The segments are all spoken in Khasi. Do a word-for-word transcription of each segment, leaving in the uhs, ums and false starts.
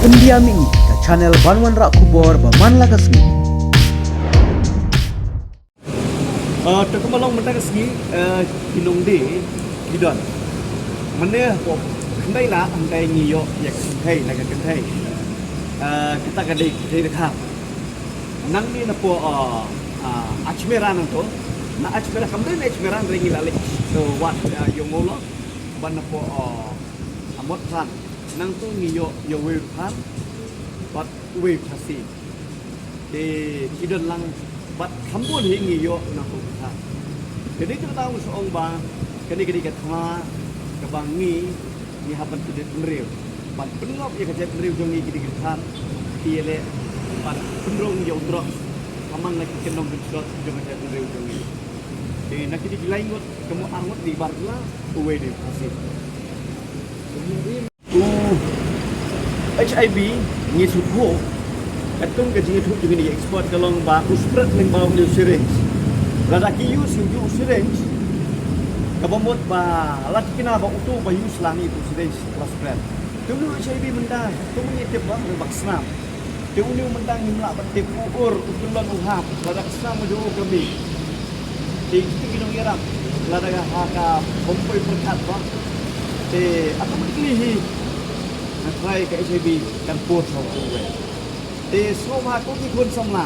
India Mih Ngi, ka channel ban wanrah khubor ba man la ka sngi. Ah, to kumba long mynta ka sngi, ah, ki nongdie ki don. Mynne hapoh khyndai lad hangtai ngi ïoh ïa ka kynthei, na ka kynthei. Ah, kata ka dei kynthei dkhar. Nangne napoh, ah, ah, Ajmeer nangto. Na Ajmeer, kam dei na Ajmeer, hynrei ngi la leit, ah, wad, ah, ïa u Ngulok. Ban napoh, ah, Motphran. Nangto ngi ïoh ïa uwei u dkhar bad uwei u Khasi. Te ki don lang bad kham bun hi ngi ïoh na ka dkhar. Te dei kata nga shu ong ba kane ka dei ka thma kaba ngi, ngi hap ban pyndep bynriew, ban pynngop ïa ka jaitbynriew jong ngi ki dei ki dkhar, ki ïaleh ban pynrung ïa u drugs ha man la ki kyndong kynshlur jong ka jaitbynriew jong ngi. Te na ki dei ki lai ngut, ka mut ar ngut dei bar jylla, uwei dei u Khasi. U HIV ngi sngewthuh, katkum ka jingïathuh jong kine ki expert ka long ba u spread lyngba une u syringe. Lada ki use ïa u syringe, kaba mut ba la ki kynnoh ba uto ba use lang ïa u syringe la spread. Te une u HIV mynta, to ngim tip ba, ba ka snam. Te une u mynta ngim lah ban tip u ur, u kyllon, u hap, lada ka snam u jong u ka mih. Te kito ki nongïarap, lada ka ha ka bym poi pyrkhat ba, te automatically hi, nga trai ka HIV kan pur sha u. Te sngewbha ko ki khun samla,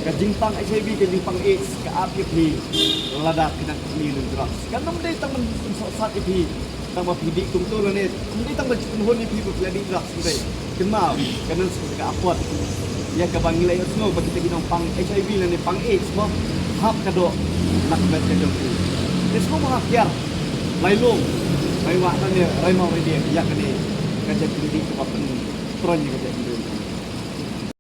ka jingpang HIV, ka jingpang AIDS ka ap ïa phi lada phi nang kynmaw ïa u drugs. Kan ym dei tang ban pynsohsat ïa phi tang ba phi dih kumto lane ym dei tang ban pynhun ïa phi ba phi la dih drugs, ym dei. Kynmaw, ka nang sngewbha ka apot ïa kaba ngi la ïohsngew ba kita ki nongpang HIV lane pang AIDS mo, hap ka doh na ka met ka jong phi. Te sngewbha ha kiar, lai lum, lai wah lane rai maw rai dieng ïa kane ka jait kynti kaba pyntroiñ ïa ka jait kynti.